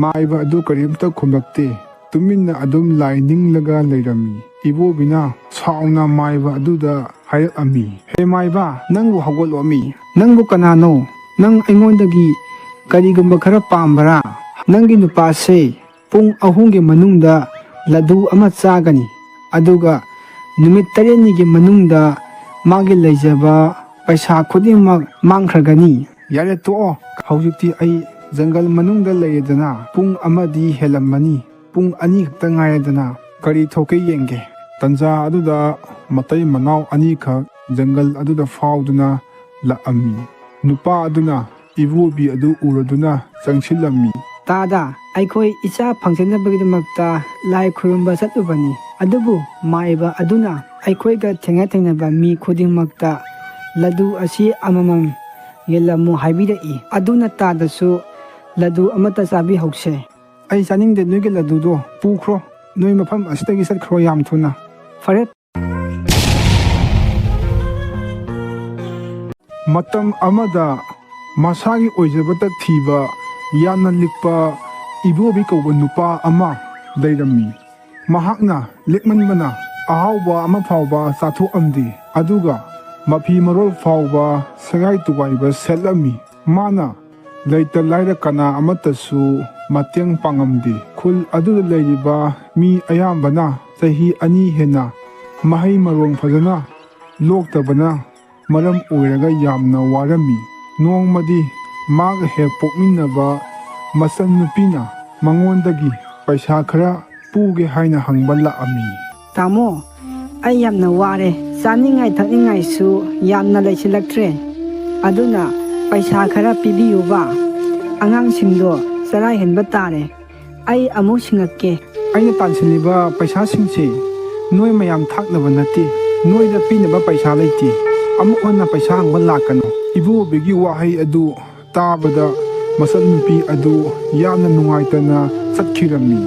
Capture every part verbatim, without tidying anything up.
ꯃꯥꯏꯕ ꯑꯗꯨ ꯀꯔꯤꯝꯇ ꯈꯨꯝꯂꯛꯇꯦ꯫ ꯇꯨꯃꯤꯟꯅ ꯑꯗꯨꯝ ꯂꯥꯏ ꯅꯤꯡꯂꯒ ꯂꯩꯔꯝꯃꯤ꯫ ꯏꯕꯣꯕꯤꯅ ꯁꯥꯎꯅ ꯃꯥꯏꯕ ꯑꯗꯨꯗ ꯍꯥꯏꯔꯛꯑꯝꯃꯤ, "ꯍꯦ ꯃꯥꯏꯕ, ꯅꯪꯕꯨ ꯍꯧꯒꯠꯂꯣꯃꯤ꯫ ꯅꯪꯕꯨ ꯀꯅꯥꯅꯣ? ꯅꯪ ꯑꯩꯉꯣꯟꯗꯒꯤ ꯀꯔꯤꯒꯨꯝꯕ ꯈꯔ ꯄꯥꯝꯕꯔꯥ? ꯅꯪꯒꯤ ꯅꯨꯄꯥꯁꯦ ꯄꯨꯡ ꯑꯍꯨꯝꯒꯤ ꯃꯅꯨꯡꯗ ꯂꯗꯨ ꯑꯃ ꯆꯥꯒꯅꯤ, ꯑꯗꯨꯒ ꯅꯨꯃꯤꯠ ꯇꯔꯦꯠꯅꯤꯒꯤ ꯃꯅꯨꯡꯗ ꯃꯥꯒꯤ ꯂꯩꯖꯕ ꯄꯩꯁꯥ ꯈꯨꯗꯤꯡꯃꯛ ꯃꯥꯡꯈ꯭ꯔꯒꯅꯤ꯫" "ꯌꯥꯔꯦ, ꯇꯣꯛꯑꯣ꯫ ꯍꯧꯖꯤꯛꯇꯤ ꯑꯩ ꯖꯪꯒꯜ ꯃꯅꯨꯡꯗ ꯂꯩꯔꯦꯗꯅ, ꯄꯨꯡ ꯑꯃꯗꯤ ꯍꯦꯜꯂꯝꯃꯅꯤ꯫ ꯄꯨꯡ ꯑꯅꯤ ꯈꯛꯇ ꯉꯥꯏꯔꯦꯗꯅ, ꯀꯔꯤ ꯊꯣꯛꯀꯦ ꯌꯦꯡꯒꯦ꯫" ꯇꯟꯖꯥ ꯑꯗꯨꯗ ꯃꯇꯩ ꯃꯅꯥꯎ ꯑꯅꯤꯈꯛ ꯖꯪꯒꯜ ꯑꯗꯨꯗ ꯐꯥꯎꯗꯨꯅ ꯂꯥꯛꯑꯝꯃꯤ꯫ ꯅꯨꯄꯥ ꯑꯗꯨꯅ ꯏꯕꯣꯕꯤ ꯑꯗꯨ ꯎꯔꯗꯨꯅ ꯆꯪꯁꯤꯜꯂꯝꯃꯤ꯫ "ꯇꯥꯗ, ꯑꯩꯈꯣꯏ ꯏꯆꯥ ꯐꯪꯖꯅꯕꯒꯤꯗꯃꯛꯇ ꯂꯥꯏ ꯈꯨꯔꯨꯝꯕ ꯆꯠꯂꯨꯕꯅꯤ, ꯑꯗꯨꯕꯨ ꯃꯥꯏꯕ ꯑꯗꯨꯅ ꯑꯩꯈꯣꯏꯒ ꯊꯦꯡꯅ ꯊꯦꯡꯅꯕ ꯃꯤ ꯈꯨꯗꯤꯡꯃꯛꯇ ꯂꯗꯨ ꯑꯁꯤ ꯑꯃꯃꯝ ꯌꯦꯜꯂꯝꯃꯨ ꯍꯥꯏꯕꯤꯔꯛꯏ꯫ ꯑꯗꯨꯅ ꯇꯥꯗꯁꯨ ꯂꯗꯨ ꯑꯃꯠꯇ ꯆꯥꯕꯤꯍꯧꯁꯦ꯫" "ꯑꯩ ꯆꯥꯅꯤꯡꯗꯦ ꯅꯣꯏꯒꯤ ꯂꯗꯨꯗꯣ, ꯄꯨꯈ꯭ꯔꯣ, ꯅꯣꯏ ꯃꯐꯝ ꯑꯁꯤꯗꯒꯤ ꯆꯠꯈ꯭ꯔꯣ ꯌꯥꯝ ꯊꯨꯅ꯫" "ꯐꯔꯦ꯫" ꯃꯇꯝ ꯑꯃꯗ ꯃꯁꯥꯒꯤ ꯑꯣꯏꯖꯕꯇ ꯊꯤꯕ, ꯌꯥꯝꯅ ꯂꯤꯛꯄ ꯏꯕꯣꯕꯤ ꯀꯧꯕ ꯅꯨꯄꯥ ꯑꯃ ꯂꯩꯔꯝꯃꯤ꯫ ꯃꯍꯥꯛꯅ ꯂꯤꯛꯃꯟꯕꯅ ꯑꯍꯥꯎꯕ ꯑꯃ ꯐꯥꯎꯕ ꯆꯥꯊꯣꯛꯑꯝꯗꯦ, ꯑꯗꯨꯒ ꯃꯐꯤ ꯃꯔꯣꯜ ꯐꯥꯎꯕ ꯁꯦꯒꯥꯏ ꯇꯨꯒꯥꯏꯕ ꯁꯦꯠꯂꯝꯃꯤ꯫ ꯃꯥꯅ ꯂꯩꯇ ꯂꯥꯏꯔ ꯀꯅꯥ ꯑꯃꯠꯇꯁꯨ ꯃꯇꯦꯡ ꯄꯥꯡꯉꯝꯗꯦ꯫ ꯈꯨꯜ ꯑꯗꯨꯗ ꯂꯩꯔꯤꯕ ꯃꯤ ꯑꯌꯥꯝꯕꯅ ꯆꯍꯤ ꯑꯅꯤ ꯍꯦꯟꯅ ꯃꯍꯩ ꯃꯔꯣꯡ ꯐꯖꯅ ꯂꯣꯛꯇꯕꯅ ꯃꯔꯝ ꯑꯣꯏꯔꯒ ꯌꯥꯝꯅ ꯋꯥꯔꯝꯃꯤ꯫ ꯅꯣꯡꯃꯗꯤ ꯃꯥꯒ ꯍꯦꯛ ꯄꯣꯛꯃꯤꯟꯅꯕ ꯃꯆꯟꯅꯨꯄꯤꯅ ꯃꯉꯣꯟꯗꯒꯤ ꯄꯩꯁꯥ ꯈꯔ ꯄꯨꯒꯦ ꯍꯥꯏꯅ ꯍꯪꯕ ꯂꯥꯛꯑꯝꯃꯤ꯫ "ꯇꯥꯃꯣ, ꯑꯩ ꯌꯥꯝꯅ ꯋꯥꯔꯦ꯫ ꯆꯥꯅꯤꯡꯉꯥꯏ ꯊꯛꯅꯤꯡꯉꯥꯏꯁꯨ ꯌꯥꯝꯅ ꯂꯩꯁꯤꯜꯂꯛꯇ꯭ꯔꯦ꯫ ꯑꯗꯨꯅ ꯄꯩꯁꯥ ꯈꯔ ꯄꯤꯕꯤꯌꯨꯕ꯫ ꯑꯉꯥꯡꯁꯤꯡꯗꯣ ꯆꯔꯥ ꯍꯦꯟꯕ ꯇꯥꯔꯦ꯫ ꯑꯩ ꯑꯃꯨꯛ ꯁꯤꯡꯉꯛꯀꯦ꯫" "ꯑꯩꯅ ꯇꯥꯟꯁꯤꯜꯂꯤꯕ ꯄꯩꯁꯥꯁꯤꯡꯁꯦ ꯅꯣꯏ ꯃꯌꯥꯝ ꯊꯥꯛꯅꯕ ꯅꯠꯇꯦ꯫ ꯅꯣꯏꯗ ꯄꯤꯅꯕ ꯄꯩꯁꯥ ꯂꯩꯇꯦ꯫ ꯑꯃꯨꯛ ꯍꯟꯅ ꯄꯩꯁꯥ ꯍꯪꯕ ꯂꯥꯛꯀꯅꯨ꯫" ꯏꯕꯣꯕꯤꯒꯤ ꯋꯥꯍꯩ ꯑꯗꯨ ꯇꯥꯕꯗ ꯃꯆꯟꯅꯨꯄꯤ ꯑꯗꯨ ꯌꯥꯝꯅ ꯅꯨꯡꯉꯥꯏꯇꯅ ꯆꯠꯈꯤꯔꯝꯃꯤ꯫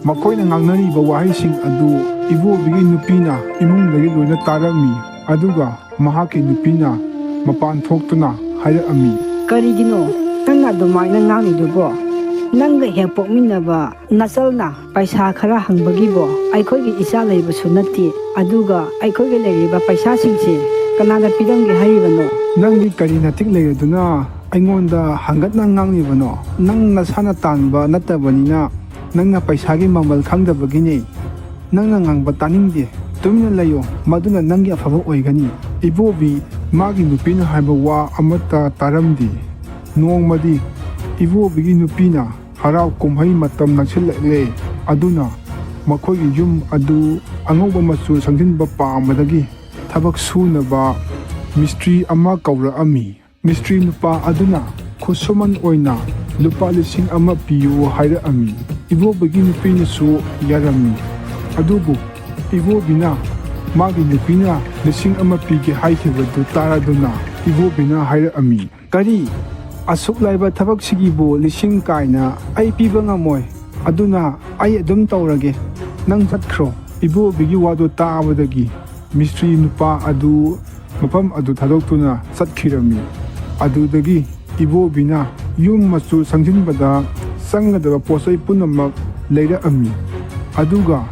ꯃꯈꯣꯏꯅ ꯉꯥꯡꯅꯔꯤꯕ ꯋꯥꯍꯩꯁꯤꯡ ꯑꯗꯨ ꯏꯕꯣꯕꯤꯒꯤ ꯅꯨꯄꯤꯅ ꯏꯃꯨꯡꯗꯒꯤ ꯂꯣꯏꯅ ꯇꯥꯔꯝꯃꯤ꯫ ꯑꯗꯨꯒ ꯃꯍꯥꯛꯀꯤ ꯅꯨꯄꯤꯅ ꯃꯄꯥꯟ ꯊꯣꯛꯇꯨꯅ ꯍꯥꯏꯔꯛꯑꯝꯃꯤ꯫ "ꯀꯔꯤꯒꯤꯅꯣ ꯅꯪꯅ ꯑꯗꯨꯃꯥꯏꯅ ꯉꯥꯡꯂꯤꯗꯨꯕꯣ? ꯅꯪꯒ ꯍꯦꯛ ꯄꯣꯛꯃꯤꯟꯅꯕ ꯅꯆꯜꯅ ꯄꯩꯁꯥ ꯈꯔ ꯍꯪꯕꯒꯤꯕꯣ? ꯑꯩꯈꯣꯏꯒꯤ ꯏꯆꯥ ꯂꯩꯕꯁꯨ ꯅꯠꯇꯦ, ꯑꯗꯨꯒ ꯑꯩꯈꯣꯏꯒꯤ ꯂꯩꯔꯤꯕ ꯄꯩꯁꯥꯁꯤꯡꯁꯤ ꯀꯅꯥꯗ ꯄꯤꯔꯝꯒꯦ ꯍꯥꯏꯔꯤꯕꯅꯣ? ꯅꯪꯗꯤ ꯀꯔꯤ ꯅꯇꯤꯛ ꯂꯩꯔꯗꯨꯅ ꯑꯩꯉꯣꯟꯗ ꯍꯪꯒꯠꯅ ꯉꯥꯡꯂꯤꯕꯅꯣ? ꯅꯪ ꯅꯁꯥꯅ ꯇꯥꯟꯕ ꯅꯠꯇꯕꯅꯤꯅ ꯅꯪꯅ ꯄꯩꯁꯥꯒꯤ ꯃꯃꯜ ꯈꯪꯗꯕꯒꯤꯅꯦ꯫ ꯅꯪꯅ ꯉꯥꯡꯕ ꯇꯥꯅꯤꯡꯗꯦ꯫ ꯇꯨꯃꯤꯟꯅ ꯂꯩꯌꯣ, ꯃꯗꯨꯅ ꯅꯪꯒꯤ ꯑꯐꯕ ꯑꯣꯏꯒꯅꯤ꯫ ꯏꯕꯣꯕꯤ ꯃꯥꯒꯤ ꯅꯨꯄꯤꯅ ꯍꯥꯏꯕ ꯋꯥ ꯑꯃꯠꯇ ꯇꯥꯔꯝꯗꯦ꯫ ꯅꯣꯡꯃꯗꯤ ꯏꯕꯣꯕꯤꯒꯤ ꯅꯨꯄꯤꯅ ꯍꯔꯥꯎ ꯀꯨꯝꯍꯩ ꯃꯇꯝ ꯅꯛꯁꯤꯜꯂꯛꯂꯦ꯫ ꯑꯗꯨꯅ ꯃꯈꯣꯏꯒꯤ ꯌꯨꯝ ꯑꯗꯨ ꯑꯉꯧꯕ ꯃꯆꯨ ꯁꯪꯖꯤꯟꯕ ꯄꯥꯝꯕꯗꯒꯤ ꯊꯕꯛ ꯁꯨꯅꯕ ꯃꯤꯁꯇ꯭ꯔꯤ ꯑꯃ ꯀꯧꯔꯛꯑꯝꯃꯤ꯫ ꯃꯤꯁꯇ꯭ꯔꯤ ꯅꯨꯄꯥ ꯑꯗꯨꯅ ꯈꯨꯠꯁꯨꯃꯟ ꯑꯣꯏꯅ ꯂꯨꯄꯥ ꯂꯤꯁꯤꯡ ꯑꯃ ꯄꯤꯌꯨ ꯍꯥꯏꯔꯛꯑꯝꯃꯤ꯫ ꯏꯕꯣꯕꯤꯒꯤ ꯅꯨꯄꯤꯅꯁꯨ ꯌꯥꯔꯝꯃꯤ꯫ ꯑꯗꯨꯕꯨ ꯏꯕꯣꯕꯤꯅ ꯃꯥꯒꯤ ꯅꯨꯄꯤꯅ ꯂꯤꯁꯤꯡ ꯑꯃ ꯄꯤꯒꯦ ꯍꯥꯏꯈꯤꯕꯗꯨ ꯇꯥꯔꯗꯨꯅ ꯏꯕꯣꯕꯤꯅ ꯍꯥꯏꯔꯛꯑꯝꯃꯤ, "ꯀꯔꯤ? ꯑꯁꯨꯛ ꯂꯥꯏꯕ ꯊꯕꯛꯁꯤꯒꯤꯕꯨ ꯂꯤꯁꯤꯡ ꯀꯥꯏꯅ ꯑꯩ ꯄꯤꯕ ꯉꯝꯃꯣꯏ꯫ ꯑꯗꯨꯅ ꯑꯩ ꯑꯗꯨꯝ ꯇꯧꯔꯒꯦ꯫ ꯅꯪ ꯆꯠꯈ꯭ꯔꯣ꯫" ꯏꯕꯣꯕꯤꯒꯤ ꯋꯥꯗꯨ ꯇꯥꯕꯗꯒꯤ ꯃꯤꯁꯇ꯭ꯔꯤ ꯅꯨꯄꯥ ꯑꯗꯨ ꯃꯐꯝ ꯑꯗꯨ ꯊꯥꯗꯣꯛꯇꯨꯅ ꯆꯠꯈꯤꯔꯝꯃꯤ꯫ ꯑꯗꯨꯗꯒꯤ ꯏꯕꯣꯕꯤꯅ ꯌꯨꯝ ꯃꯆꯨ ꯁꯪꯖꯤꯟꯕꯗ ꯆꯪꯒꯗꯕ ꯄꯣꯠꯆꯩ ꯄꯨꯝꯅꯃꯛ ꯂꯩꯔꯛꯑꯝꯃꯤ꯫ ꯑꯗꯨꯒ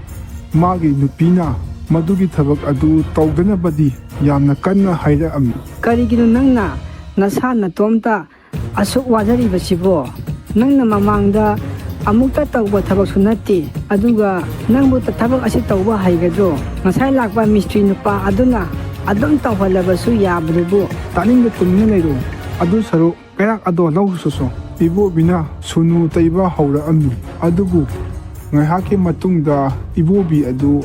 ꯃꯥꯒꯤ ꯅꯨꯄꯤꯅ ꯃꯗꯨꯒꯤ ꯊꯕꯛ ꯑꯗꯨ ꯇꯧꯗꯅꯕꯗꯤ ꯌꯥꯝꯅ ꯀꯟꯅ ꯍꯥꯏꯔꯛꯑꯝꯃꯤ꯫ "ꯀꯔꯤꯒꯤꯅꯣ ꯅꯪꯅ ꯅꯁꯥ ꯅꯇꯣꯝꯇ ꯑꯁꯨꯛ ꯋꯥꯖꯔꯤꯕꯁꯤꯕꯣ? ꯅꯪꯅ ꯃꯃꯥꯡꯗ ꯑꯃꯨꯛꯇ ꯇꯧꯕ ꯊꯕꯛꯁꯨ ꯅꯠꯇꯦ, ꯑꯗꯨꯒ ꯅꯪꯕꯨ ꯊꯕꯛ ꯑꯁꯤ ꯇꯧꯕ ꯍꯩꯒꯗ꯭ꯔꯣ? ꯉꯁꯥꯏ ꯂꯥꯛꯄ ꯃꯤꯁꯇ꯭ꯔꯤ ꯅꯨꯄꯥ ꯑꯗꯨꯅ ꯑꯗꯨꯝ ꯇꯧꯍꯜꯂꯕꯁꯨ ꯌꯥꯕꯗꯨꯕꯨ?" "ꯇꯥꯅꯤꯡꯗ ꯇꯨꯃꯤꯟꯅ ꯂꯩꯔꯣ꯫ ꯑꯗꯨ ꯁꯔꯨꯛ ꯀꯩꯔꯥꯛ ꯑꯗꯣ ꯂꯧꯔꯨꯁꯣ꯫" ꯏꯕꯣꯕꯤꯅ ꯁꯨꯅꯨ ꯇꯩꯕ ꯍꯧꯔꯛꯑꯝꯃꯤ꯫ ꯑꯗꯨꯕꯨ ꯉꯥꯏꯍꯥꯛꯀꯤ ꯃꯇꯨꯡꯗ ꯏꯕꯣꯕꯤ ꯑꯗꯨ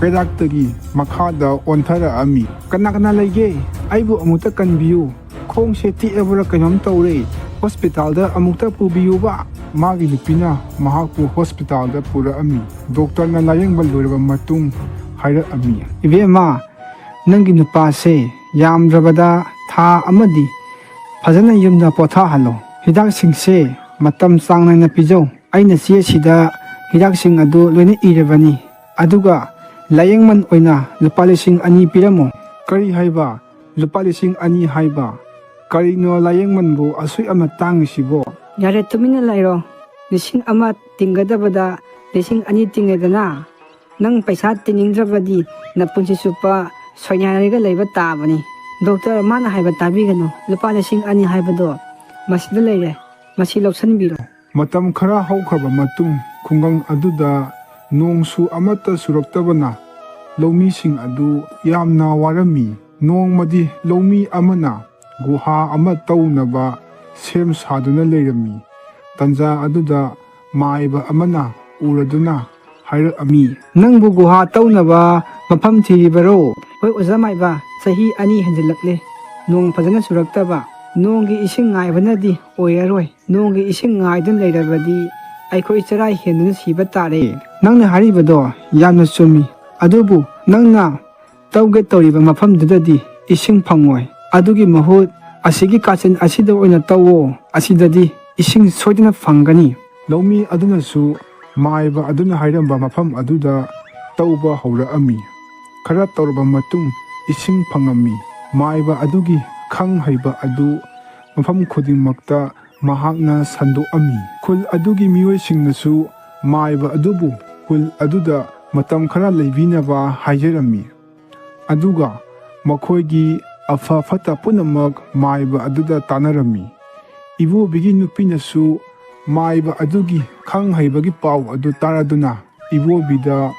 ꯀꯩꯔꯥꯛꯇꯒꯤ ꯃꯈꯥꯗ ꯑꯣꯟꯊꯔꯛꯑꯝꯃꯤ꯫ "ꯀꯅꯥ ꯀꯅꯥ ꯂꯩꯒꯦ? ꯑꯩꯕꯨ ꯑꯃꯨꯛꯇ ꯀꯟꯕꯤꯌꯨ꯫ ꯈꯣꯡꯁꯦ ꯇꯦꯛꯑꯕ꯭ꯔꯥ ꯀꯩꯅꯣꯝ ꯇꯧꯔꯦ꯫ ꯍꯣꯁꯄꯤꯇꯥꯜꯗ ꯑꯃꯨꯛꯇ ꯄꯨꯕꯤꯌꯨꯕ꯫" ꯃꯥꯒꯤ ꯅꯨꯄꯤꯅ ꯃꯍꯥꯛꯄꯨ ꯍꯣꯁꯄꯤꯇꯥꯜꯗ ꯄꯨꯔꯛꯑꯝꯃꯤ꯫ ꯗꯣꯛꯇꯔꯅ ꯂꯥꯌꯦꯡꯕ ꯂꯣꯏꯔꯕ ꯃꯇꯨꯡ ꯍꯥꯏꯔꯛꯑꯝꯃꯤ, "ꯏꯕꯦꯝꯃ, ꯅꯪꯒꯤ ꯅꯨꯄꯥꯁꯦ ꯌꯥꯝꯗ꯭ꯔꯕꯗ ꯊꯥ ꯑꯃꯗꯤ ꯐꯖꯅ ꯌꯨꯝꯗ ꯄꯣꯊꯥꯍꯜꯂꯣ꯫ ꯍꯤꯗꯥꯛꯁꯤꯡꯁꯦ ꯃꯇꯝ ꯆꯥꯡ ꯅꯥꯏꯅ ꯄꯤꯖꯧ꯫ ꯑꯩꯅ ꯆꯦꯁꯤꯗ ꯍꯤꯗꯥꯛꯁꯤꯡ ꯑꯗꯨ ꯂꯣꯏꯅ ꯏꯔꯕꯅꯤ꯫ ꯑꯗꯨꯒ ꯂꯥꯌꯦꯡꯃꯟ ꯑꯣꯏꯅ ꯂꯨꯄꯥ ꯂꯤꯁꯤꯡ ꯑꯅꯤ ꯄꯤꯔꯝꯃꯣ꯫" "ꯀꯔꯤ ꯍꯥꯏꯕ? ꯂꯨꯄꯥ ꯂꯤꯁꯤꯡ ꯑꯅꯤ ꯍꯥꯏꯕ? ꯀꯔꯤꯅꯣ ꯂꯥꯌꯦꯡꯃꯟꯕꯨ ꯑꯁꯨꯛ ꯌꯥꯝꯅ ꯇꯥꯡꯉꯤꯁꯤꯕꯣ?" "ꯌꯥꯔꯦ, ꯇꯨꯃꯤꯟꯅ ꯂꯩꯔꯣ꯫ ꯂꯤꯁꯤꯡ ꯑꯃ ꯇꯤꯡꯒꯗꯕꯗ ꯂꯤꯁꯤꯡ ꯑꯅꯤ ꯇꯤꯡꯉꯦꯗꯅ, ꯅꯪ ꯄꯩꯁꯥ ꯇꯤꯡꯅꯤꯡꯗ꯭ꯔꯕꯗꯤ ꯅꯄꯨꯟꯁꯤ ꯆꯨꯞꯄ ꯁꯣꯏꯅꯥꯏꯔꯒ ꯂꯩꯕ ꯇꯥꯕꯅꯤ꯫ ꯗꯣꯛꯇꯔ, ꯃꯥꯅ ꯍꯥꯏꯕ ꯇꯥꯕꯤꯒꯅꯨ꯫ ꯂꯨꯄꯥ ꯂꯤꯁꯤꯡ ꯑꯅꯤ ꯍꯥꯏꯕꯗꯣ ꯃꯁꯤꯗ ꯂꯩꯔꯦ, ꯃꯁꯤ ꯂꯧꯁꯤꯟꯕꯤꯔꯣ꯫ ꯃꯇꯝ ꯈꯔ ꯍꯧꯈ꯭ꯔꯕ ꯃꯇꯨꯡ, ꯈꯨꯡꯒꯪ ꯑꯗꯨꯗ ꯅꯣꯡꯁꯨ ꯑꯃꯠꯇ ꯆꯨꯔꯛꯇꯕꯅ ꯂꯧꯃꯤꯁꯤꯡ ꯑꯗꯨ ꯌꯥꯝꯅ ꯋꯥꯔꯝꯃꯤ꯫ ꯅꯣꯡꯃꯗꯤ ꯂꯧꯃꯤ ꯑꯃꯅ ꯒꯨꯍꯥ ꯑꯃ ꯇꯧꯅꯕ ꯁꯦꯝ ꯁꯥꯗꯨꯅ ꯂꯩꯔꯝꯃꯤ꯫ ꯇꯟꯖꯥ ꯑꯗꯨꯗ ꯃꯥꯏꯕ ꯑꯃꯅ ꯎꯔꯗꯨꯅ ꯍꯥꯏꯔꯛꯑꯝꯃꯤ, "ꯅꯪꯕꯨ ꯒꯨꯍꯥ ꯇꯧꯅꯕ ꯃꯐꯝ ꯊꯤꯔꯤꯕꯔꯣ?" "ꯍꯣꯏ ꯑꯣꯖꯥ ꯃꯥꯏꯕ, ꯆꯍꯤ ꯑꯅꯤ ꯍꯦꯟꯖꯤꯜꯂꯛꯂꯦ, ꯅꯣꯡ ꯐꯖꯅ ꯆꯨꯔꯛꯇꯕ꯫ ꯅꯣꯡꯒꯤ ꯏꯁꯤꯡ ꯉꯥꯏꯕꯅꯗꯤ ꯑꯣꯏꯔꯔꯣꯏ꯫ ꯅꯣꯡꯒꯤ ꯏꯁꯤꯡ ꯉꯥꯏꯗꯨꯅ ꯂꯩꯔꯕꯗꯤ ꯑꯩꯈꯣꯏ ꯆꯔꯥ ꯍꯦꯟꯗꯨꯅ ꯁꯤꯕ ꯇꯥꯔꯦ꯫" "ꯅꯪꯅ ꯍꯥꯏꯔꯤꯕꯗꯣ ꯌꯥꯝꯅ ꯆꯨꯝꯃꯤ, ꯑꯗꯨꯕꯨ ꯅꯪꯅ ꯇꯧꯒꯦ ꯇꯧꯔꯤꯕ ꯃꯐꯝꯗꯨꯗꯗꯤ ꯏꯁꯤꯡ ꯐꯪꯉꯣꯏ꯫ ꯑꯗꯨꯒꯤ ꯃꯍꯨꯠ ꯑꯁꯤꯒꯤ ꯀꯥꯆꯤꯟ ꯑꯁꯤꯗ ꯑꯣꯏꯅ ꯇꯧꯋꯣ, ꯑꯁꯤꯗꯗꯤ ꯏꯁꯤꯡ ꯁꯣꯏꯗꯅ ꯐꯪꯒꯅꯤ꯫" ꯂꯧꯃꯤ ꯑꯗꯨꯅꯁꯨ ꯃꯥꯏꯕ ꯑꯗꯨꯅ ꯍꯥꯏꯔꯝꯕ ꯃꯐꯝ ꯑꯗꯨꯗ ꯇꯧꯕ ꯍꯧꯔꯛꯑꯝꯃꯤ꯫ ꯈꯔ ꯇꯧꯔꯕ ꯃꯇꯨꯡ ꯏꯁꯤꯡ ꯐꯪꯉꯝꯃꯤ꯫ ꯃꯥꯏꯕ ꯑꯗꯨꯒꯤ ꯈꯪ ꯍꯩꯕ ꯑꯗꯨ ꯃꯐꯝ ꯈꯨꯗꯤꯡꯃꯛꯇ ꯃꯍꯥꯛꯅ ꯁꯟꯗꯣꯛꯑꯝꯃꯤ꯫ ꯈꯨꯜ ꯑꯗꯨꯒꯤ ꯃꯤꯑꯣꯏꯁꯤꯡꯅꯁꯨ ꯃꯥꯏꯕ ꯑꯗꯨꯕꯨ ꯈꯨꯜ ꯑꯗꯨꯗ ꯃꯇꯝ ꯈꯔ ꯂꯩꯕꯤꯅꯕ ꯍꯥꯏꯖꯔꯝꯃꯤ꯫ ꯑꯗꯨꯒ ꯃꯈꯣꯏꯒꯤ ꯑꯐ ꯐꯠꯇ ꯄꯨꯝꯅꯃꯛ ꯃꯥꯏꯕ ꯑꯗꯨꯗ ꯇꯥꯟꯅꯔꯝꯃꯤ꯫ ꯏꯕꯣꯕꯤꯒꯤ ꯅꯨꯄꯤꯅꯁꯨ ꯃꯥꯏꯕ ꯑꯗꯨꯒꯤ ꯈꯪ ꯍꯩꯕꯒꯤ ꯄꯥꯎ ꯑꯗꯨ ꯇꯥꯔꯗꯨꯅ ꯏꯕꯣꯕꯤꯗ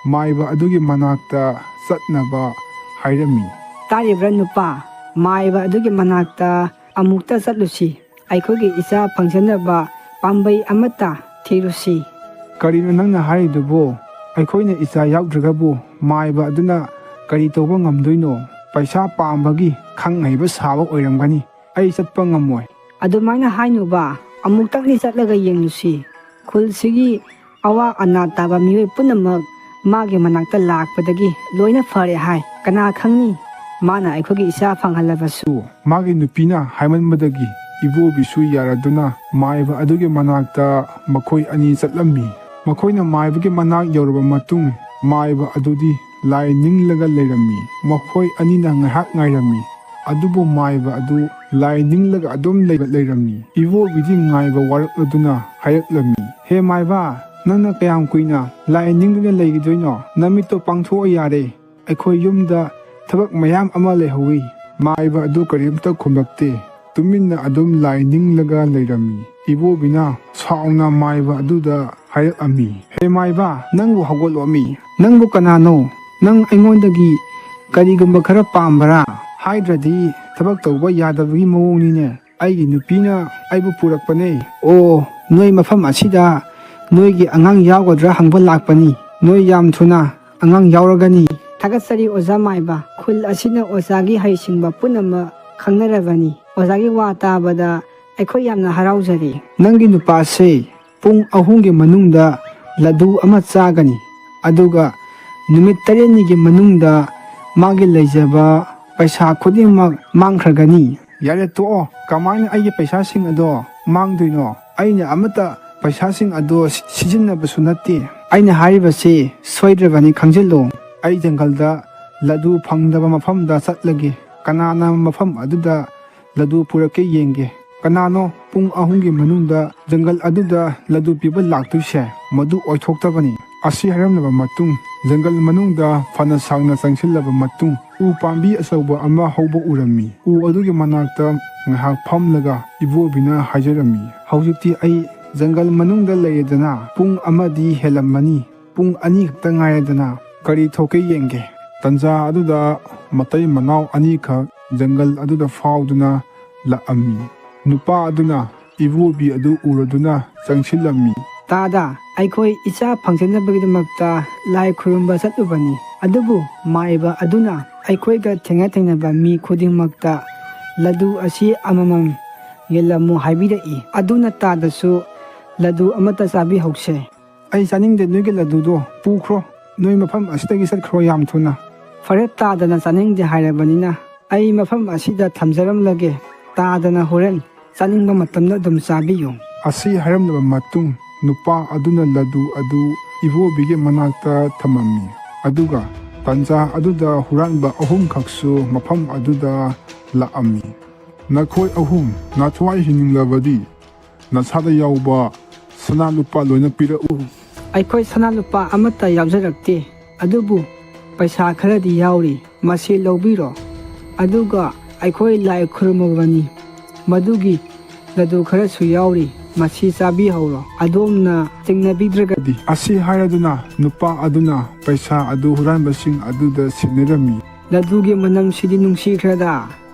ꯃꯥꯏꯕ ꯑꯗꯨꯒꯤ ꯃꯅꯥꯛꯇ ꯆꯠꯅꯕ ꯍꯥꯏꯔꯝꯃꯤ꯫ "ꯇꯥꯔꯤꯕ꯭ꯔꯥ ꯅꯨꯄꯥ? ꯃꯥꯏꯕ ꯑꯗꯨꯒꯤ ꯃꯅꯥꯛꯇ ꯑꯃꯨꯛꯇ ꯆꯠꯂꯨꯁꯤ꯫ ꯑꯩꯈꯣꯏꯒꯤ ꯏꯆꯥ ꯐꯪꯖꯅꯕ ꯄꯥꯝꯕꯩ ꯑꯃꯠꯇ ꯊꯤꯔꯨꯁꯤ꯫" "ꯀꯔꯤꯅꯣ ꯅꯪꯅ ꯍꯥꯏꯔꯤꯗꯨꯕꯨ? ꯑꯩꯈꯣꯏꯅ ꯏꯆꯥ ꯌꯥꯎꯗ꯭ꯔꯒꯕꯨ ꯃꯥꯏꯕ ꯑꯗꯨꯅ ꯀꯔꯤ ꯇꯧꯕ ꯉꯝꯗꯣꯏꯅꯣ? ꯄꯩꯁꯥ ꯄꯥꯝꯕꯒꯤ ꯈꯪ ꯍꯩꯕ ꯁꯥꯕ ꯑꯣꯏꯔꯝꯒꯅꯤ꯫ ꯑꯩ ꯆꯠꯄ ꯉꯝꯃꯣꯏ꯫" "ꯑꯗꯨꯃꯥꯏꯅ ꯍꯥꯏꯅꯨꯕ, ꯑꯃꯨꯛꯇꯪꯗꯤ ꯆꯠꯂꯒ ꯌꯦꯡꯂꯨꯁꯤ꯫ ꯈꯨꯜꯁꯤꯒꯤ ꯑꯋꯥ ꯑꯅꯥ ꯇꯥꯕ ꯃꯤꯑꯣꯏ ꯄꯨꯝꯅꯃꯛ ꯃꯥꯒꯤ ꯃꯅꯥꯛꯇ ꯂꯥꯛꯄꯗꯒꯤ ꯂꯣꯏꯅ ꯐꯔꯦ ꯍꯥꯏ꯫ ꯀꯅꯥ ꯈꯪꯅꯤ, ꯃꯥꯅ ꯑꯩꯈꯣꯏꯒꯤ ꯏꯆꯥ ꯐꯪꯍꯜꯂꯕꯁꯨ꯫" ꯃꯥꯒꯤ ꯅꯨꯄꯤꯅ ꯍꯥꯏꯃꯟꯕꯗꯒꯤ ꯏꯕꯣꯕꯤꯁꯨ ꯌꯥꯔꯗꯨꯅ ꯃꯥꯏꯕ ꯑꯗꯨꯒꯤ ꯃꯅꯥꯛꯇ ꯃꯈꯣꯏ ꯑꯅꯤ ꯆꯠꯂꯝꯃꯤ꯫ ꯃꯈꯣꯏꯅ ꯃꯥꯏꯕꯒꯤ ꯃꯅꯥꯛ ꯌꯧꯔꯕ ꯃꯇꯨꯡ ꯃꯥꯏꯕ ꯑꯗꯨꯗꯤ ꯂꯥꯏ ꯅꯤꯡꯂꯒ ꯂꯩꯔꯝꯃꯤ꯫ ꯃꯈꯣꯏ ꯑꯅꯤꯅ ꯉꯥꯏꯍꯥꯛ ꯉꯥꯏꯔꯝꯃꯤ꯫ ꯑꯗꯨꯕꯨ ꯃꯥꯏꯕ ꯑꯗꯨ ꯂꯥꯏ ꯅꯤꯡꯂꯒ ꯑꯗꯨꯝ ꯂꯩꯕ ꯂꯩꯔꯝꯃꯤ꯫ ꯏꯕꯣꯕꯤꯗꯤ ꯉꯥꯏꯕ ꯋꯥꯔꯛꯂꯗꯨꯅ ꯍꯥꯏꯔꯛꯂꯝꯃꯤ, "ꯍꯦ ꯃꯥꯏꯕ, ꯅꯪꯅ ꯀꯌꯥꯝ ꯀꯨꯏꯅ ꯂꯥꯏ ꯅꯤꯡꯗꯨꯅ ꯂꯩꯈꯤꯗꯣꯏꯅꯣ? ꯅꯃꯤꯠꯇꯣ ꯄꯥꯡꯊꯣꯛꯑꯣ ꯌꯥꯔꯦ꯫ ꯑꯩꯈꯣꯏ ꯌꯨꯝꯗ ꯊꯕꯛ ꯃꯌꯥꯝ ꯑꯃ ꯂꯩꯍꯧꯋꯤ꯫" ꯃꯥꯏꯕ ꯑꯗꯨ ꯀꯔꯤꯝꯇ ꯈꯨꯝꯂꯛꯇꯦ꯫ ꯇꯨꯃꯤꯟꯅ ꯑꯗꯨꯝ ꯂꯥꯏ ꯅꯤꯡꯂꯒ ꯂꯩꯔꯝꯃꯤ꯫ ꯏꯕꯣꯕꯤꯅ ꯁꯥꯎꯅ ꯃꯥꯏꯕ ꯑꯗꯨꯗ ꯍꯥꯏꯔꯛꯑꯝꯃꯤ, "ꯍꯦ ꯃꯥꯏꯕ, ꯅꯪꯕꯨ ꯍꯧꯒꯠꯂꯣꯃꯤ꯫ ꯅꯪꯕꯨ ꯀꯅꯥꯅꯣ? ꯅꯪ ꯑꯩꯉꯣꯟꯗꯒꯤ ꯀꯔꯤꯒꯨꯝꯕ ꯈꯔ ꯄꯥꯝꯕꯔꯥ? ꯍꯥꯏꯗ꯭ꯔꯗꯤ ꯊꯕꯛ ꯇꯧꯕ ꯌꯥꯗꯕꯒꯤ ꯃꯑꯣꯡꯅꯤꯅꯦ꯫ ꯑꯩꯒꯤ ꯅꯨꯄꯤꯅ ꯑꯩꯕꯨ ꯄꯨꯔꯛꯄꯅꯦ꯫ ꯑꯣ, ꯅꯣꯏ ꯃꯐꯝ ꯑꯁꯤꯗ ꯅꯣꯏꯒꯤ ꯑꯉꯥꯡ ꯌꯥꯎꯒꯗ꯭ꯔꯥ ꯍꯪꯕ ꯂꯥꯛꯄꯅꯤ꯫ ꯅꯣꯏ ꯌꯥꯝ ꯊꯨꯅ ꯑꯉꯥꯡ ꯌꯥꯎꯔꯒꯅꯤ꯫" "ꯊꯥꯒꯠꯆꯔꯤ ꯑꯣꯖꯥ ꯃꯥꯏꯕ꯫ ꯈꯨꯜ ꯑꯁꯤꯅ ꯑꯣꯖꯥꯒꯤ ꯍꯩꯁꯤꯡꯕ ꯄꯨꯝꯅꯃꯛ ꯈꯪꯅꯔꯕꯅꯤ꯫ ꯑꯣꯖꯥꯒꯤ ꯋꯥ ꯇꯥꯕꯗ ꯑꯩꯈꯣꯏ ꯌꯥꯝꯅ ꯍꯔꯥꯎꯖꯔꯤ꯫" "ꯅꯪꯒꯤ ꯅꯨꯄꯥꯁꯦ ꯄꯨꯡ ꯑꯍꯨꯝꯒꯤ ꯃꯅꯨꯡꯗ ꯂꯗꯨ ꯑꯃ ꯆꯥꯒꯅꯤ, ꯑꯗꯨꯒ ꯅꯨꯃꯤꯠ ꯇꯔꯦꯠꯅꯤꯒꯤ ꯃꯅꯨꯡꯗ ꯃꯥꯒꯤ ꯂꯩꯖꯕ ꯄꯩꯁꯥ ꯈꯨꯗꯤꯡꯃꯛ ꯃꯥꯡꯈ꯭ꯔꯒꯅꯤ꯫" "ꯌꯥꯔꯦ, ꯇꯣꯛꯑꯣ꯫ ꯀꯃꯥꯏꯅ ꯑꯩꯒꯤ ꯄꯩꯁꯥꯁꯤꯡ ꯑꯗꯣ ꯃꯥꯡꯗꯣꯏꯅꯣ? ꯑꯩꯅ ꯑꯃꯠꯇ ꯄꯩꯁꯥꯁꯤꯡ ꯑꯗꯣ ꯁꯤ-, ꯁꯤꯖꯤꯟꯅꯕꯁꯨ ꯅꯠꯇꯦ꯫" "ꯑꯩꯅ ꯍꯥꯏꯔꯤꯕꯁꯤ ꯁꯣꯏꯗ꯭ꯔꯕꯅꯤ, ꯈꯪꯖꯤꯜꯂꯨ꯫ ꯑꯩ ꯖꯪꯒꯜꯗ ꯂꯗꯨ ꯐꯪꯗꯕ ꯃꯐꯝꯗ ꯆꯠꯂꯒꯦ꯫ ꯀꯅꯥꯅ ꯃꯐꯝ ꯑꯗꯨꯗ ꯂꯗꯨ ꯄꯨꯔꯛꯀꯦ ꯌꯦꯡꯒꯦ꯫ ꯀꯅꯥꯅꯣ ꯄꯨꯡ ꯑꯍꯨꯝꯒꯤ ꯃꯅꯨꯡꯗ ꯖꯪꯒꯜ ꯑꯗꯨꯗ ꯂꯗꯨ ꯄꯤꯕ ꯂꯥꯛꯇꯣꯏꯁꯦ? ꯃꯗꯨ ꯑꯣꯏꯊꯣꯛꯇꯕꯅꯤ꯫" ꯑꯁꯤ ꯍꯥꯏꯔꯝꯂꯕ ꯃꯇꯨꯡ, ꯖꯪꯒꯜ ꯃꯅꯨꯡꯗ ꯐꯅ ꯁꯥꯡꯅ ꯆꯪꯁꯤꯜꯂꯕ ꯃꯇꯨꯡ, ꯎ ꯄꯥꯝꯕꯤ ꯑꯆꯧꯕ ꯑꯃ ꯍꯧꯕ ꯎꯔꯝꯃꯤ꯫ ꯎ ꯑꯗꯨꯒꯤ ꯃꯅꯥꯛꯇ ꯉꯥꯏꯍꯥꯛ ꯐꯝꯂꯒ ꯏꯕꯣꯕꯤꯅ ꯍꯥꯏꯖꯔꯝꯃꯤ, "ꯍꯧꯖꯤꯛꯇꯤ ꯑꯩ ꯖꯪꯒꯜ ꯃꯅꯨꯡꯗ ꯂꯩꯔꯦꯗꯅ, ꯄꯨꯡ ꯑꯃꯗꯤ ꯍꯦꯜꯂꯝꯃꯅꯤ, ꯄꯨꯡ ꯑꯅꯤ ꯈꯛꯇ ꯉꯥꯏꯔꯦꯗꯅ, ꯀꯔꯤ ꯊꯣꯛꯀꯦ ꯌꯦꯡꯒꯦ꯫" ꯇꯟꯖꯥ ꯑꯗꯨꯗ ꯃꯇꯩ ꯃꯅꯥꯎ ꯑꯅꯤꯈꯛ ꯖꯪꯒꯜ ꯑꯗꯨꯗ ꯐꯥꯎꯗꯨꯅ ꯂꯥꯛꯑꯝꯃꯤ꯫ ꯅꯨꯄꯥ ꯑꯗꯨꯅ ꯏꯕꯣꯕꯤ ꯑꯗꯨ ꯎꯔꯗꯨꯅ ꯆꯪꯁꯤꯜꯂꯝꯃꯤ꯫ "ꯇꯥꯗ, ꯑꯩꯈꯣꯏ ꯏꯆꯥ ꯐꯪꯖꯅꯕꯒꯤꯗꯃꯛꯇ ꯂꯥꯏ ꯈꯨꯔꯨꯝꯕ ꯆꯠꯂꯨꯕꯅꯤ, ꯑꯗꯨꯕꯨ ꯃꯥꯏꯕ ꯑꯗꯨꯅ ꯑꯩꯈꯣꯏꯒ ꯊꯦꯡꯅ ꯊꯦꯡꯅꯕ ꯃꯤ ꯈꯨꯗꯤꯡꯃꯛꯇ ꯂꯗꯨ ꯑꯁꯤ ꯑꯃꯃꯝ ꯌꯦꯜꯂꯝꯃꯨ ꯍꯥꯏꯕꯤꯔꯛꯏ꯫ ꯑꯗꯨꯅ ꯇꯥꯗꯁꯨ ꯂꯗꯨ ꯑꯃꯠꯇ ꯆꯥꯕꯤꯍꯧꯁꯦ꯫" "ꯑꯩ ꯆꯥꯅꯤꯡꯗꯦ ꯅꯣꯏꯒꯤ ꯂꯗꯨꯗꯣ, ꯄꯨꯈ꯭ꯔꯣ, ꯅꯣꯏ ꯃꯐꯝ ꯑꯁꯤꯗꯒꯤ ꯆꯠꯈ꯭ꯔꯣ ꯌꯥꯝ ꯊꯨꯅ꯫" "ꯐꯔꯦ, ꯇꯥꯗꯅ ꯆꯥꯅꯤꯡꯗꯦ ꯍꯥꯏꯔꯕꯅꯤꯅ ꯑꯩ ꯃꯐꯝ ꯑꯁꯤꯗ ꯊꯝꯖꯔꯝꯂꯒꯦ, ꯇꯥꯗꯅ ꯍꯣꯔꯦꯟ ꯆꯥꯅꯤꯡꯕ ꯃꯇꯝꯗ ꯑꯗꯨꯝ ꯆꯥꯕꯤꯌꯨ꯫" ꯑꯁꯤ ꯍꯥꯏꯔꯝꯂꯕ ꯃꯇꯨꯡ, ꯅꯨꯄꯥ ꯑꯗꯨꯅ ꯂꯗꯨ ꯑꯗꯨ ꯏꯕꯣꯕꯤꯒꯤ ꯃꯅꯥꯛꯇ ꯊꯝꯃꯝꯃꯤ, ꯑꯗꯨꯒ ꯇꯥꯟꯖꯥ ꯑꯗꯨꯗ ꯍꯨꯔꯥꯟꯕ ꯑꯍꯨꯝꯈꯛꯁꯨ ꯃꯐꯝ ꯑꯗꯨꯗ ꯂꯥꯛꯑꯝꯃꯤ꯫ "ꯅꯈꯣꯏ ꯑꯍꯨꯝ ꯅꯊ꯭ꯋꯥꯏ ꯍꯤꯡꯅꯤꯡꯂꯕꯗꯤ ꯅꯁꯥꯗ ꯌꯥꯎꯕ ꯁꯅꯥ ꯂꯨꯄꯥ ꯂꯣꯏꯅ ꯄꯤꯔꯛꯎ"꯫ "ꯑꯩꯈꯣꯏ ꯁꯅꯥ ꯂꯨꯄꯥ ꯑꯃꯠꯇ ꯌꯥꯎꯖꯔꯛꯇꯦ, ꯑꯗꯨꯕꯨ ꯄꯩꯁꯥ ꯈꯔꯗꯤ ꯌꯥꯎꯔꯤ, ꯃꯁꯤ ꯂꯧꯕꯤꯔꯣ꯫ ꯑꯗꯨꯒ ꯑꯩꯈꯣꯏ ꯂꯥꯏ ꯈꯨꯔꯨꯝꯃꯕꯅꯤ, ꯃꯗꯨꯒꯤ ꯂꯗꯨ ꯈꯔꯁꯨ ꯌꯥꯎꯔꯤ, ꯃꯁꯤ ꯆꯥꯕꯤꯍꯧꯔꯣ, ꯑꯗꯣꯝꯅ ꯆꯤꯡꯅꯕꯤꯗ꯭ꯔꯒꯗꯤ"꯫ ꯑꯁꯤ ꯍꯥꯏꯔꯗꯨꯅ ꯅꯨꯄꯥ ꯑꯗꯨꯅ ꯄꯩꯁꯥ ꯑꯗꯨ ꯍꯨꯔꯥꯟꯕꯁꯤꯡ ꯑꯗꯨꯗ ꯁꯤꯟꯅꯔꯝꯃꯤ꯫ "ꯂꯗꯨꯒꯤ ꯃꯅꯝꯁꯤꯗꯤ ꯅꯨꯡꯁꯤꯈ꯭ꯔꯗ,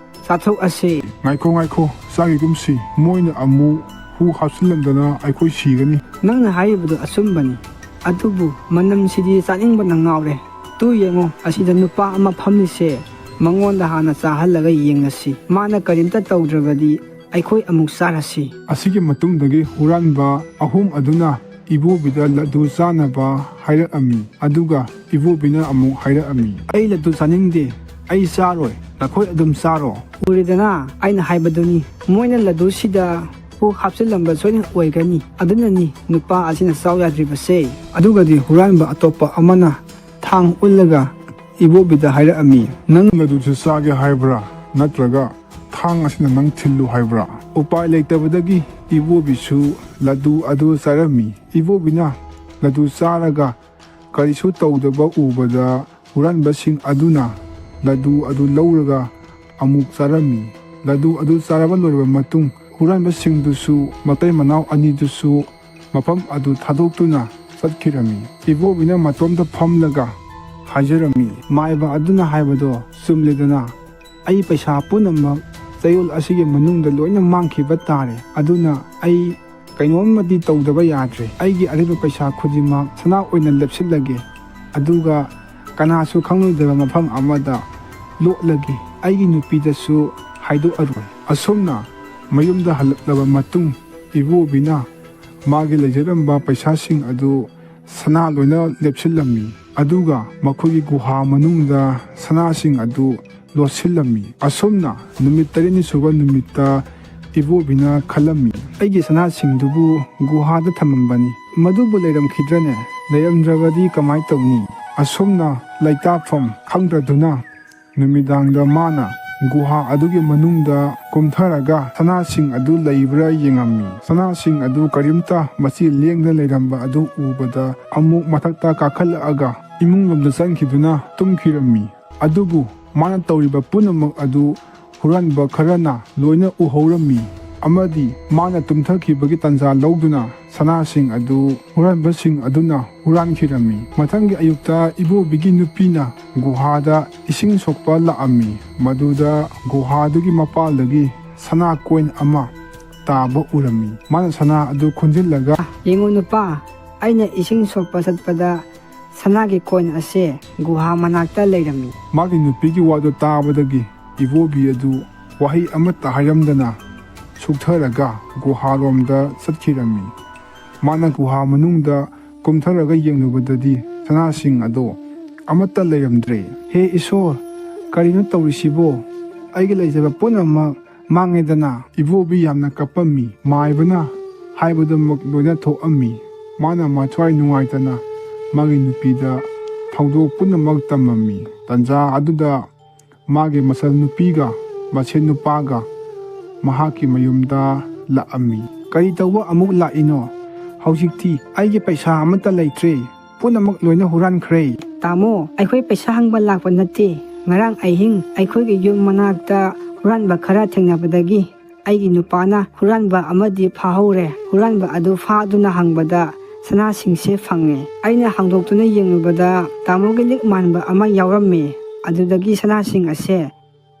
ꯆꯥꯊꯣꯛꯑꯁꯤ"꯫ "ꯉꯥꯏꯈꯣ, ꯉꯥꯏꯈꯣ, ꯆꯥꯈꯤꯒꯨꯝꯁꯤ, ꯃꯣꯏꯅ ꯑꯃꯨꯛ ꯍꯨ ꯍꯥꯞꯆꯤꯜꯂꯝꯗꯅ ꯑꯩꯈꯣꯏ ꯁꯤꯒꯅꯤ"꯫ "ꯅꯪꯅ ꯍꯥꯏꯔꯤꯕꯗꯨ ꯑꯆꯨꯝꯕꯅꯤ, ꯑꯗꯨꯕꯨ ꯃꯅꯝꯁꯤꯗꯤ ꯆꯥꯅꯤꯡꯕꯅ ꯉꯥꯎꯔꯦ꯫ ꯇꯨ ꯌꯦꯡꯉꯣ, ꯑꯁꯤꯗ ꯅꯨꯄꯥ ꯑꯃ ꯐꯝꯂꯤꯁꯦ, ꯃꯉꯣꯟꯗ ꯍꯥꯟꯅ ꯆꯥꯍꯜꯂꯒ ꯌꯦꯡꯉꯁꯤ, ꯃꯥꯅ ꯀꯔꯤꯝꯇ ꯇꯧꯗ꯭ꯔꯕꯗꯤ ꯑꯩꯈꯣꯏ ꯑꯃꯨꯛ ꯆꯥꯔꯁꯤ"꯫ ꯑꯁꯤꯒꯤ ꯃꯇꯨꯡꯗꯒꯤ ꯍꯨꯔꯥꯟꯕ ꯑꯍꯨꯝ ꯑꯗꯨꯅ ꯏꯕꯣꯕꯤꯗ ꯂꯗꯨ ꯆꯥꯅꯕ ꯍꯥꯏꯔꯛꯑꯝꯃꯤ꯫ ꯑꯗꯨꯒ ꯏꯕꯣꯕꯤꯅ ꯑꯃꯨꯛ ꯍꯥꯏꯔꯛꯑꯝꯃꯤ, "ꯑꯩ ꯂꯗꯨ ꯆꯥꯅꯤꯡꯗꯦ, ꯑꯩ ꯆꯥꯔꯣꯏ, ꯅꯈꯣꯏ ꯑꯗꯨꯝ ꯆꯥꯔꯣ"꯫ "ꯎꯔꯦꯗꯅ, ꯑꯩꯅ ꯍꯥꯏꯕꯗꯨꯅꯤ, ꯃꯣꯏꯅ ꯂꯗꯨꯁꯤꯗ ꯍꯨ ꯍꯥꯞꯆꯤꯜꯂꯝꯕ ꯁꯣꯏꯗꯅ ꯑꯣꯏꯒꯅꯤ, ꯑꯗꯨꯅꯅꯤ ꯅꯨꯄꯥ ꯑꯁꯤꯅ ꯆꯥꯎ ꯌꯥꯗ꯭ꯔꯤꯕꯁꯦ"꯫ ꯑꯗꯨꯒꯗꯤ ꯍꯨꯔꯥꯟꯕ ꯑꯇꯣꯞꯄ ꯑꯃꯅ ꯊꯥꯡ ꯎꯜꯂꯒ ꯏꯕꯣꯕꯤꯗ ꯍꯥꯏꯔꯛꯑꯝꯃꯤ, "ꯅꯪ ꯂꯗꯨꯁꯨ ꯆꯥꯒꯦ ꯍꯥꯏꯕ꯭ꯔꯥ, ꯅꯠꯇ꯭ꯔꯒ ꯊꯥꯡ ꯑꯁꯤꯅ ꯅꯪ ꯊꯤꯜꯂꯨ ꯍꯥꯏꯕ꯭ꯔꯥ?" ꯎꯄꯥꯏ ꯂꯩꯇꯕꯗꯒꯤ ꯏꯕꯣꯕꯤꯁꯨ ꯂꯗꯨ ꯑꯗꯨ ꯆꯥꯔꯝꯃꯤ꯫ ꯏꯕꯣꯕꯤꯅ ꯂꯗꯨ ꯆꯥꯔꯒ ꯀꯔꯤꯁꯨ ꯇꯧꯗꯕ ꯎꯕꯗ ꯍꯨꯔꯥꯟꯕꯁꯤꯡ ꯑꯗꯨꯅ ꯂꯗꯨ ꯑꯗꯨ ꯂꯧꯔꯒ ꯑꯃꯨꯛ ꯆꯥꯔꯝꯃꯤ꯫ ꯂꯗꯨ ꯑꯗꯨ ꯆꯥꯔꯕ ꯂꯣꯏꯔꯕ ꯃꯇꯨꯡ ꯍꯨꯔꯥꯟꯕꯁꯤꯡꯗꯨꯁꯨ ꯃꯇꯩ ꯃꯅꯥꯎ ꯑꯅꯤꯗꯨꯁꯨ ꯃꯐꯝ ꯑꯗꯨ ꯊꯥꯗꯣꯛꯇꯨꯅ ꯆꯠꯈꯤꯔꯝꯃꯤ꯫ ꯏꯕꯣꯕꯤꯅ ꯃꯇꯣꯝꯇ ꯐꯝꯂꯒ ꯍꯥꯏꯖꯔꯝꯃꯤ, "ꯃꯥꯏꯕ ꯑꯗꯨꯅ ꯍꯥꯏꯕꯗꯣ ꯆꯨꯝꯂꯦꯗꯅ꯫ ꯑꯩ ꯄꯩꯁꯥ ꯄꯨꯝꯅꯃꯛ ꯆꯌꯣꯜ ꯑꯁꯤꯒꯤ ꯃꯅꯨꯡꯗ ꯂꯣꯏꯅ ꯃꯥꯡꯈꯤꯕ ꯇꯥꯔꯦ꯫ ꯑꯗꯨꯅ ꯑꯩ ꯀꯩꯅꯣꯝꯃꯗꯤ ꯇꯧꯗꯕ ꯌꯥꯗ꯭ꯔꯦ꯫ ꯑꯩꯒꯤ ꯑꯔꯩꯕ ꯄꯩꯁꯥ ꯈꯨꯗꯤꯡꯃꯛ ꯁꯅꯥ ꯑꯣꯏꯅ ꯂꯦꯞꯁꯤꯜꯂꯒꯦ꯫ ꯑꯗꯨꯒ ꯀꯅꯥꯁꯨ ꯈꯪꯂꯣꯏꯗꯕ ꯃꯐꯝ ꯑꯃꯗ ꯂꯣꯠꯂꯒꯦ꯫ ꯑꯩꯒꯤ ꯅꯨꯄꯤꯗꯁꯨ ꯍꯥꯏꯗꯣꯛꯑꯔꯣꯏ"꯫ ꯑꯁꯨꯝꯅ ꯃꯌꯨꯝꯗ ꯍꯜꯂꯛꯂꯕ ꯃꯇꯨꯡ ꯏꯕꯣꯕꯤꯅ ꯃꯥꯒꯤ ꯂꯩꯖꯔꯝꯕ ꯄꯩꯁꯥꯁꯤꯡ ꯑꯗꯨ ꯁꯅꯥ ꯂꯣꯏꯅ ꯂꯦꯞꯁꯤꯜꯂꯝꯃꯤ꯫ ꯑꯗꯨꯒ ꯃꯈꯣꯏꯒꯤ ꯒꯨꯍꯥ ꯃꯅꯨꯡꯗ ꯁꯅꯥꯁꯤꯡ ꯑꯗꯨ ꯂꯣꯠꯁꯤꯜꯂꯝꯃꯤ꯫ ꯑꯁꯨꯝꯅ ꯅꯨꯃꯤꯠ ꯇꯔꯦꯠꯅꯤ ꯁꯨꯕ ꯅꯨꯃꯤꯠꯇ ꯏꯕꯣꯕꯤꯅ ꯈꯜꯂꯝꯃꯤ, "ꯑꯩꯒꯤ ꯁꯅꯥꯁꯤꯡꯗꯨꯕꯨ ꯒꯨꯍꯥꯗ ꯊꯝꯃꯝꯕꯅꯤ꯫ ꯃꯗꯨꯕꯨ ꯂꯩꯔꯝꯈꯤꯗ꯭ꯔꯅꯦ? ꯂꯩꯔꯝꯗ꯭ꯔꯕꯗꯤ ꯀꯃꯥꯏ ꯇꯧꯅꯤ?" ꯑꯁꯨꯝꯅ ꯂꯩꯇꯥꯐꯝ ꯈꯪꯗ꯭ꯔꯗꯨꯅ ꯅꯨꯃꯤꯗꯥꯡꯗ ꯃꯥꯅ ꯒꯨꯍꯥ ꯑꯗꯨꯒꯤ ꯃꯅꯨꯡꯗ ꯀꯨꯝꯊꯔꯒ ꯁꯅꯥꯁꯤꯡ ꯑꯗꯨ ꯂꯩꯕ꯭ꯔꯥ ꯌꯦꯡꯉꯝꯃꯤ꯫ ꯁꯅꯥꯁꯤꯡ ꯑꯗꯨ ꯀꯔꯤꯝꯇ ꯃꯆꯤ ꯂꯦꯡꯗꯅ ꯂꯩꯔꯝꯕ ꯑꯗꯨ ꯎꯕꯗ ꯑꯃꯨꯛ ꯃꯊꯛꯇ ꯀꯥꯈꯠꯂꯛꯑꯒ ꯏꯃꯨꯡ ꯂꯣꯝꯗ ꯆꯪꯈꯤꯗꯨꯅ ꯇꯨꯝꯈꯤꯔꯝꯃꯤ꯫ ꯑꯗꯨꯕꯨ ꯃꯥꯅ ꯇꯧꯔꯤꯕ ꯄꯨꯝꯅꯃꯛ ꯑꯗꯨ ꯍꯨꯔꯥꯟꯕ ꯈꯔꯅ ꯂꯣꯏꯅ ꯎꯍꯧꯔꯝꯃꯤ ꯑꯃꯗꯤ ꯃꯥꯅ ꯇꯨꯝꯊꯈꯤꯕꯒꯤ ꯇꯥꯟꯖꯥ ꯂꯧꯗꯨꯅ ꯁꯅꯥꯁꯤꯡ ꯑꯗꯨ ꯍꯨꯔꯥꯟꯕꯁꯤꯡ ꯑꯗꯨꯅ ꯍꯨꯔꯥꯟꯈꯤꯔꯝꯃꯤ꯫ ꯃꯊꯪꯒꯤ ꯑꯌꯨꯛꯇ ꯏꯕꯣꯕꯤꯒꯤ ꯅꯨꯄꯤꯅ ꯒꯨꯍꯥꯗ ꯏꯁꯤꯡ ꯁꯣꯛꯄ ꯂꯥꯛꯑꯝꯃꯤ꯫ ꯃꯗꯨꯗ ꯒꯨꯍꯥꯗꯨꯒꯤ ꯃꯄꯥꯜꯗꯒꯤ ꯁꯅꯥ ꯀꯣꯏꯟ ꯑꯃ ꯇꯥꯕ ꯎꯔꯝꯃꯤ꯫ ꯃꯥꯅ ꯁꯅꯥ ꯑꯗꯨ ꯈꯨꯟꯖꯤꯜꯂꯒ, "ꯌꯦꯡꯉꯨ ꯅꯨꯄꯥ, ꯑꯩꯅ ꯏꯁꯤꯡ ꯁꯣꯛꯄ ꯆꯠꯄꯗ ꯁꯅꯥꯒꯤ ꯀꯣꯏꯟ ꯑꯁꯦ ꯒꯨꯍꯥ ꯃꯅꯥꯛꯇ ꯂꯩꯔꯝꯃꯤ꯫" ꯃꯥꯒꯤ ꯅꯨꯄꯤꯒꯤ ꯋꯥꯗꯨ ꯇꯥꯕꯗꯒꯤ ꯏꯕꯣꯕꯤ ꯑꯗꯨ ꯋꯥꯍꯩ ꯑꯃꯠꯇ ꯍꯥꯏꯔꯝꯗꯅ ꯁꯨꯛꯊꯔꯒ ꯒꯨꯍꯥꯔꯣꯝꯗ ꯆꯠꯈꯤꯔꯝꯃꯤ꯫ ꯃꯥꯅ ꯒꯨꯍꯥ ꯃꯅꯨꯡꯗ ꯀꯨꯝꯊꯔꯒ ꯌꯦꯡꯂꯨꯕꯗꯗꯤ ꯁꯅꯥꯁꯤꯡ ꯑꯗꯣ ꯑꯃꯠꯇ ꯂꯩꯔꯝꯗ꯭ꯔꯦ꯫ "ꯍꯦ ꯏꯁꯣꯔ, ꯀꯔꯤꯅꯣ ꯇꯧꯔꯤꯁꯤꯕꯣ? ꯑꯩꯒꯤ ꯂꯩꯖꯕ ꯄꯨꯝꯅꯃꯛ ꯃꯥꯡꯉꯦꯗꯅ꯫" ꯏꯕꯣꯕꯤ ꯌꯥꯝꯅ ꯀꯞꯄꯝꯃꯤ꯫ ꯃꯥꯏꯕꯅ ꯍꯥꯏꯕꯗꯨꯃꯛ ꯂꯣꯏꯅ ꯊꯣꯛꯑꯝꯃꯤ꯫ ꯃꯥꯅ ꯃꯊ꯭ꯋꯥꯏ ꯅꯨꯡꯉꯥꯏꯇꯅ ꯃꯥꯒꯤ ꯅꯨꯄꯤꯗ ꯊꯧꯗꯣꯛ ꯄꯨꯝꯅꯃꯛ ꯇꯝꯃꯝꯃꯤ꯫ ꯇꯟꯖꯥ ꯑꯗꯨꯗ ꯃꯥꯒꯤ ꯃꯆꯜ ꯅꯨꯄꯤꯒ ꯃꯁꯦꯟ ꯅꯨꯄꯥꯒ ꯃꯍꯥꯛꯀꯤ ꯃꯌꯨꯝꯗ ꯂꯥꯛꯑꯝꯃꯤ꯫ "ꯀꯔꯤ ꯇꯧꯕ ꯑꯃꯨꯛ ꯂꯥꯛꯏꯅꯣ? ꯍꯧꯖꯤꯛꯇꯤ ꯑꯩꯒꯤ ꯄꯩꯁꯥ ꯑꯃꯠꯇ ꯂꯩꯇ꯭ꯔꯦ꯫ ꯄꯨꯝꯅꯃꯛ ꯂꯣꯏꯅ ꯍꯨꯔꯥꯟꯈ꯭ꯔꯦ꯫" "ꯇꯥꯃꯣ, ꯑꯩꯈꯣꯏ ꯄꯩꯁꯥ ꯍꯪꯕ ꯂꯥꯛꯄ ꯅꯠꯇꯦ꯫ ꯉꯔꯥꯡ ꯑꯍꯤꯡ ꯑꯩꯈꯣꯏꯒꯤ ꯌꯨꯝ ꯃꯅꯥꯛꯇ ꯍꯨꯔꯥꯟꯕ ꯈꯔ ꯊꯦꯡꯅꯕꯗꯒꯤ ꯑꯩꯒꯤ ꯅꯨꯄꯥꯅ ꯍꯨꯔꯥꯟꯕ ꯑꯃꯗꯤ ꯐꯥꯍꯧꯔꯦ꯫ ꯍꯨꯔꯥꯟꯕ ꯑꯗꯨ ꯐꯥꯗꯨꯅ ꯍꯪꯕꯗ ꯁꯅꯥꯁꯤꯡꯁꯦ ꯐꯪꯉꯦ꯫ ꯑꯩꯅ ꯍꯥꯡꯗꯣꯛꯇꯨꯅ ꯌꯦꯡꯂꯨꯕꯗ ꯇꯥꯃꯣꯒꯤ ꯂꯤꯛ ꯃꯥꯟꯕ ꯑꯃ ꯌꯥꯎꯔꯝꯃꯦ꯫ ꯑꯗꯨꯗꯒꯤ ꯁꯅꯥꯁꯤꯡ ꯑꯁꯦ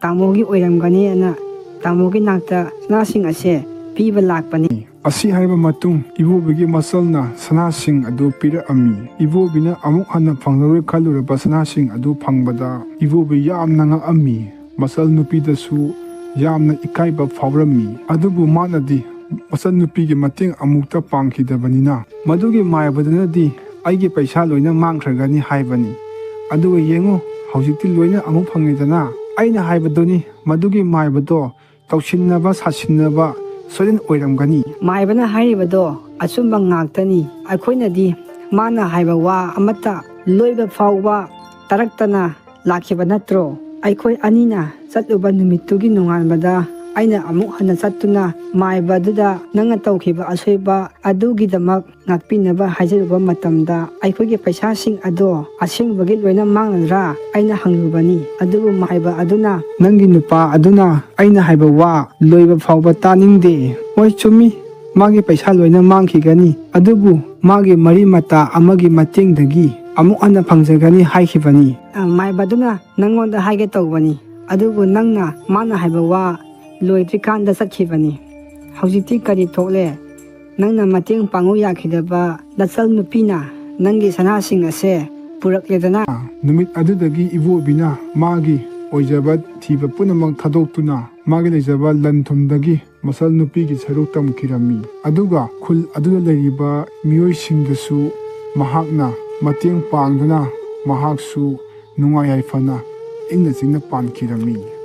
ꯇꯥꯃꯣꯒꯤ ꯑꯣꯏꯔꯝꯒꯅꯤꯅ ꯇꯥꯃꯣꯒꯤ ꯅꯥꯛꯇ ꯁꯅꯥꯁꯤꯡ ꯑꯁꯦ ꯄꯤꯕ ꯂꯥꯛꯄꯅꯤ꯫" ꯑꯁꯤ ꯍꯥꯏꯔꯕ ꯃꯇꯨꯡ ꯏꯕꯣꯕꯤꯒꯤ ꯃꯆꯜꯅ ꯁꯅꯥꯁꯤꯡ ꯑꯗꯨ ꯄꯤꯔꯛꯑꯝꯃꯤ꯫ ꯏꯕꯣꯕꯤꯅ ꯑꯃꯨꯛ ꯍꯟꯅ ꯐꯪꯂꯔꯣꯏ ꯈꯜꯂꯨꯔꯕ ꯁꯅꯥꯁꯤꯡ ꯑꯗꯨ ꯐꯪꯕꯗ ꯏꯕꯣꯕꯤ ꯌꯥꯝꯅ ꯉꯛꯑꯝꯃꯤ꯫ ꯃꯆꯜ ꯅꯨꯄꯤꯗꯁꯨ ꯌꯥꯝꯅ ꯏꯀꯥꯏꯕ ꯐꯥꯎꯔꯝꯃꯤ꯫ ꯑꯗꯨꯕꯨ ꯃꯥꯅꯗꯤ ꯃꯆꯜ ꯅꯨꯄꯤꯒꯤ ꯃꯇꯦꯡ ꯑꯃꯨꯛꯇ ꯄꯥꯡꯈꯤꯗꯕꯅꯤꯅ, ꯃꯗꯨꯒꯤ ꯃꯥꯏꯕꯗꯨꯅꯗꯤ ꯑꯩꯒꯤ ꯄꯩꯁꯥ ꯂꯣꯏꯅ ꯃꯥꯡꯈ꯭ꯔꯒꯅꯤ ꯍꯥꯏꯕꯅꯤ꯫ ꯑꯗꯨꯒ ꯌꯦꯡꯉꯨ, ꯍꯧꯖꯤꯛꯇꯤ ꯂꯣꯏꯅ ꯑꯃꯨꯛ ꯐꯪꯉꯦꯗꯅ꯫ ꯑꯩꯅ ꯍꯥꯏꯕꯗꯨꯅꯤ, ꯃꯗꯨꯒꯤ ꯃꯥꯏꯕꯗꯣ ꯇꯧꯁꯤꯟꯅꯕ ꯁꯥꯁꯤꯟꯅꯕ ꯁꯣꯏꯗꯅ ꯑꯣꯏꯔꯝꯒꯅꯤ꯫ ꯃꯥꯏꯕꯅ ꯍꯥꯏꯔꯤꯕꯗꯣ ꯑꯆꯨꯝꯕ ꯉꯥꯛꯇꯅꯤ꯫ ꯑꯩꯈꯣꯏꯅꯗꯤ ꯃꯥꯅ ꯍꯥꯏꯕ ꯋꯥ ꯑꯃꯠꯇ ꯂꯣꯏꯕ ꯐꯥꯎꯕ ꯇꯔꯛꯇꯅ ꯂꯥꯛꯈꯤꯕ ꯅꯠꯇ꯭ꯔꯣ? ꯑꯩꯈꯣꯏ ꯑꯅꯤꯅ ꯆꯠꯂꯨꯕ ꯅꯨꯃꯤꯠꯇꯨꯒꯤ ꯅꯣꯡꯉꯥꯟꯕꯗ ꯑꯩꯅ ꯑꯃꯨꯛ ꯍꯟꯅ ꯆꯠꯇꯨꯅ ꯃꯥꯏꯕ ꯑꯗꯨꯗ ꯅꯪꯅ ꯇꯧꯈꯤꯕ ꯑꯁꯣꯏꯕ ꯑꯗꯨꯒꯤꯗꯃꯛ ꯉꯥꯛꯄꯤꯅꯕ ꯍꯥꯏꯖꯔꯨꯕ ꯃꯇꯝꯗ, "ꯑꯩꯈꯣꯏꯒꯤ ꯄꯩꯁꯥꯁꯤꯡ ꯑꯗꯣ ꯑꯁꯦꯡꯕꯒꯤ ꯂꯣꯏꯅ ꯃꯥꯡꯂꯗ꯭ꯔꯥ?" ꯑꯩꯅ ꯍꯪꯂꯨꯕꯅꯤ꯫ ꯑꯗꯨꯕꯨ ꯃꯥꯏꯕ ꯑꯗꯨꯅ, "ꯅꯪꯒꯤ ꯅꯨꯄꯥ ꯑꯗꯨꯅ ꯑꯩꯅ ꯍꯥꯏꯕ ꯋꯥ ꯂꯣꯏꯕ ꯐꯥꯎꯕ ꯇꯥꯅꯤꯡꯗꯦ꯫ ꯍꯣꯏ, ꯆꯨꯝꯃꯤ, ꯃꯥꯒꯤ ꯄꯩꯁꯥ ꯂꯣꯏꯅ ꯃꯥꯡꯈꯤꯒꯅꯤ, ꯑꯗꯨꯕꯨ ꯃꯥꯒꯤ ꯃꯔꯤ ꯃꯇꯥ ꯑꯃꯒꯤ ꯃꯇꯦꯡꯗꯒꯤ ꯑꯃꯨꯛ ꯍꯟꯅ ꯐꯪꯖꯒꯅꯤ" ꯍꯥꯏꯈꯤꯕꯅꯤ꯫ ꯑ, ꯃꯥꯏꯕ ꯑꯗꯨꯅ ꯅꯪꯉꯣꯟꯗ ꯍꯥꯏꯒꯦ ꯇꯧꯕꯅꯤ, ꯑꯗꯨꯕꯨ ꯅꯪꯅ ꯃꯥꯅ ꯍꯥꯏꯕ ꯋꯥ ꯂꯣꯏꯗ꯭ꯔꯤꯀꯥꯟꯗ ꯆꯠꯈꯤꯕꯅꯤ꯫ ꯍꯧꯖꯤꯛꯇꯤ ꯀꯔꯤ ꯊꯣꯛꯂꯦ? ꯅꯪꯅ ꯃꯇꯦꯡ ꯄꯥꯡꯉꯨ ꯌꯥꯈꯤꯗꯕ ꯅꯆꯜ ꯅꯨꯄꯤꯅ ꯅꯪꯒꯤ ꯁꯅꯥꯁꯤꯡ ꯑꯁꯦ ꯄꯨꯔꯛꯂꯦꯗꯅ꯫ ꯅꯨꯃꯤꯠ ꯑꯗꯨꯗꯒꯤ ꯏꯕꯣꯕꯤꯅ ꯃꯥꯒꯤ ꯑꯣꯏꯖꯕ ꯊꯤꯕ ꯄꯨꯝꯅꯃꯛ ꯊꯥꯗꯣꯛꯇꯨꯅ ꯃꯥꯒꯤ ꯂꯩꯖꯕ ꯂꯟ ꯊꯨꯝꯗꯒꯤ ꯃꯆꯜ ꯅꯨꯄꯤꯒꯤ ꯁꯔꯨꯛ ꯇꯝꯈꯤꯔꯝꯃꯤ꯫ ꯑꯗꯨꯒ ꯈꯨꯜ ꯑꯗꯨꯗ ꯂꯩꯔꯤꯕ ꯃꯤꯑꯣꯏꯁꯤꯡꯗꯁꯨ ꯃꯍꯥꯛꯅ ꯃꯇꯦꯡ ꯄꯥꯡꯗꯨꯅ ꯃꯍꯥꯛꯁꯨ ꯅꯨꯡꯉꯥꯏ ꯌꯥꯏꯐꯅ ꯏꯪꯅ ꯆꯤꯛꯅ ꯄꯥꯟꯈꯤꯔꯝꯃꯤ꯫